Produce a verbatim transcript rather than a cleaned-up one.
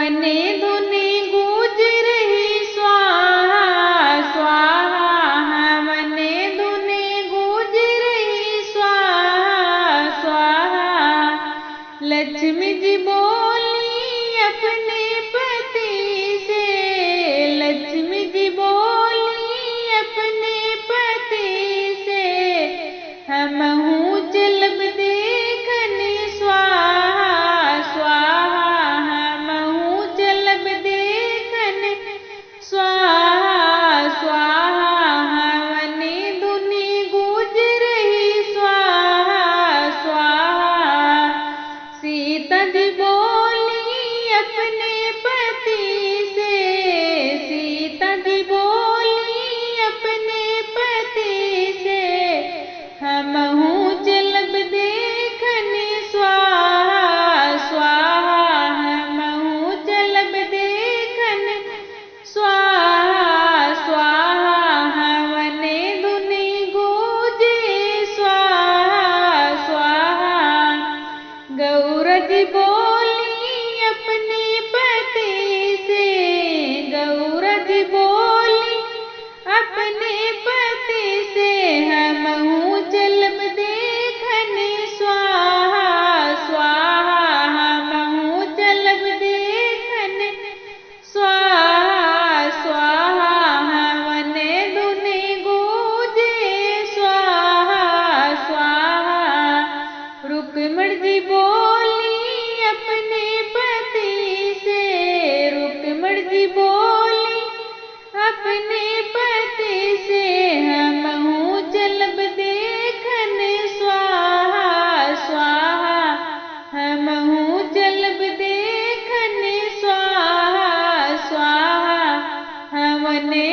वने धुनि गूंज रही स्वाहा स्वाहा, हाँ, वने धुनि गूंज रही स्वाहा स्वाहा। लक्ष्मी जी बोली अपने पति से, लक्ष्मी जी बोली अपने पति से, हमहूँ चलब देखन स्वाहा स्वाहा, हमहूँ चलब देखन स्वाहा स्वाहा। हाँ, वने धुनि गूंज रही स्वाहा स्वाहा। सीता जी बोली अपने पति से, सीता जी बोली अपने पति से, हमहूँ चलब देखन स्वाहा स्वाहा, हमहूँ चलब देखन स्वाहा स्वाहा। हाँ, वने धुनि गूंजे स्वाहा स्वाहा। गौरा जी बोली अपने पति से, गौरा जी बोली अपने पति से, हमहूँ चलब देखन स्वाहा स्वाहा, हमहूँ चलब देखन स्वाहा स्वाहा। हाँ, वने धुनि गूंजे स्वाहा स्वाहा। रुक्मण जी बोली अपने पति से, रुक्मण जी बोली अपने पति से, हमहूँ चलब देखन स्वाहा स्वाहा, हमहूँ चलब देखन स्वाहा स्वाहा। हाँ, वने